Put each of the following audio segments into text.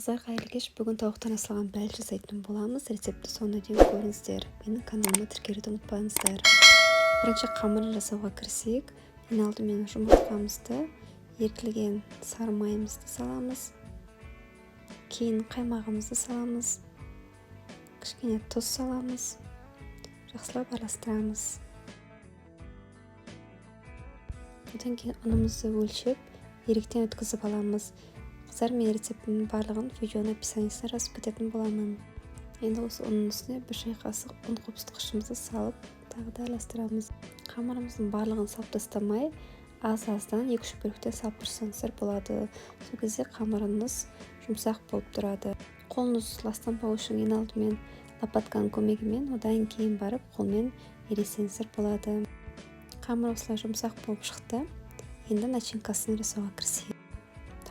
Қыздар, қайырлы кеш! Бүгін тауықтан жасалған бәліш жасайтын боламыз. Рецептті соңына дейін көріңіздер. Менің каналыма тіркелуді ұмытпаңыздар. Бірінші қамырын жасауға кірісейік. Ең алдымен жұмыртқамызды, ерітілген сары майымызды саламыз. Кейін қаймағымызды саламыз. Кішкене тұз саламыз. Жақсылап араластырамыз. Одан кейін ұнымызды өлшеп, електен өткізіп аламыз. Қыздар, мен рецептінің барлығын видеоның описаниесіне жазып кететін боламын. Енді осы ұнның үстіне 1 шай қасық ұн қопсытқышымызды салып, тағы да араластырамыз. Қамырымыздың барлығын салып тастамай, аз-аздан 2-3 бөліктен салып тұрсаңыздар болады. Сол кезде қамырыңыз жұмсақ болып тұрады. Қолыңыз ластанбау үшін ең алдымен лопатканың көмегімен, одан кейін барып қолмен елесеңіздер болады. Қамыр осылай жұмсақ болып шықты. Енді начинкасын жасауға кірісейік.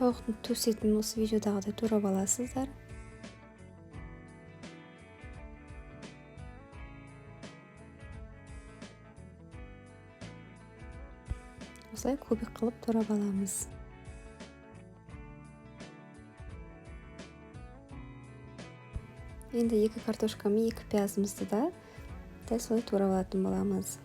Тауықтың төс етін осы видеодағыдай турап аласыздар. Осылай кубик қылып турап аламыз. Енді 2 картошка мен 2 пиязымызды да дәл солай турап алатын боламыз.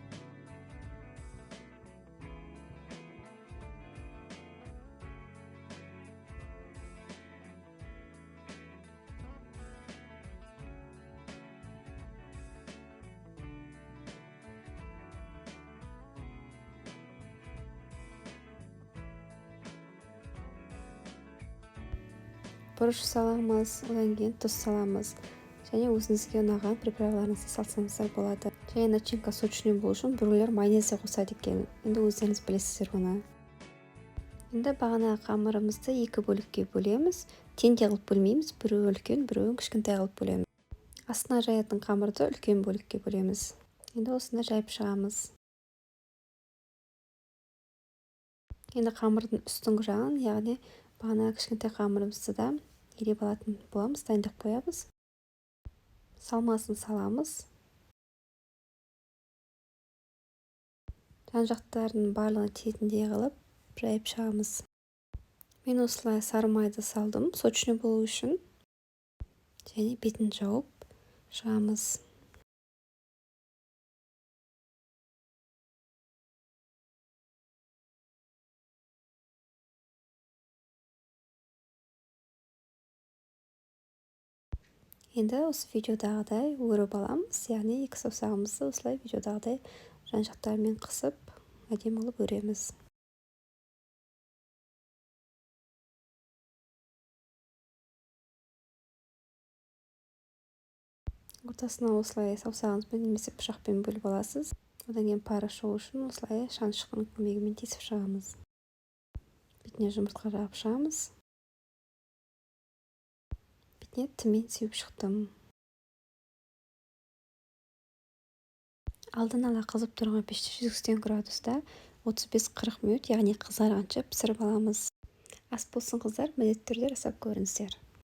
Бұрыш саламыз, одан кейін тұз саламыз. Және өзіңізге ұнаған приправаларыңызды салсаңыздар болады. Және начинка сочный болу үшін біреулер майонез де қосады екен. Енді өздеріңіз білесіздер оны. Енді бағанағы қамырымызды 2 бөлікке бөлеміз. Теңдей қылып бөлмейміз, біреуі үлкен, біреуін кішкентай қылып бөлеміз. Астына жаятын қамырды үлкен бөлікке бөлеміз. Енді осыны жайып шығамыз. Енді қамырдың үстіңгі жағын, яғни бағана кішкентай қамырымызды да илеп алатын боламыз, дайындап қоямыз. Салмасын саламыз. Жан жақтарының барлығын тиетіндей қылып жайып шығамыз. Мен осылай сары майды салдым, сочный болу үшін. Және бетін жауып шығамыз. Енді осы видеодағыдай өріп аламыз, яғни 2 саусағымызды осылай видеодағыдай жан жақтарымен қысып, әдемі қылып өреміз. Ортасына осылай саусағыңызбен немесе пышақпен бөліп аласыз. Одан кейін пары шығу үшін осылай шанышқының көмегімен тесіп шығамыз. Бетіне жұмыртқа жағып шығамыз. Бетіне тімен сеуіп шықтым. Алдын ала қызып тұрған пеште 180 градуста 35-40 минут, яғни қызарғанша пісіріп аламыз. Ас болсын, қыздар, міндетті түрде жасап көріңіздер.